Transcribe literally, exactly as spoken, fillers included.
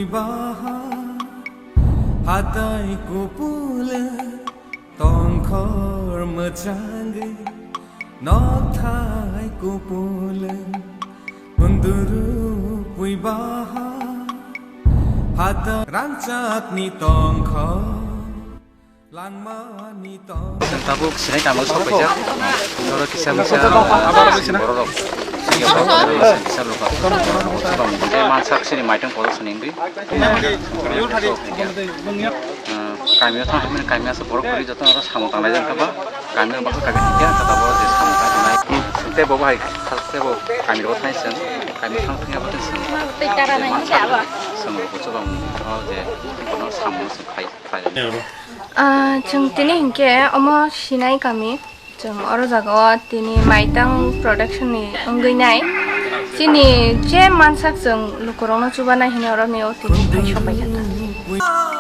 Baha hatai kupule tongkhor mwchangwi nokthai kupule kunduru pui baha hatai rangchakni tongkhor. Langmani tong. Tabuk sinai tamo sok paijak. Oro kisa misa borok rok. Kisa rok. Mansak sini maitang kodo sini ndi. Kamio thang hamani kamio asa borok kori joto oro samung tanglai jang kaba. Kamio baksa kami kya kata bo je samung tanglai. Tei bo bahai tei bo kami ro thai seng. Kami thang thang abo thai seng. Tei tara nai ni abo. Seng ro kuchubang je kono samung seng khai khai. Ah, chwng tini hinkhe omo sinai kami, chwng oro jaga o tini Maitang production ni wngwi nai. Chini je mansak chwng lukurokno chubanai hinwi oro ni o tini phai sopai kha.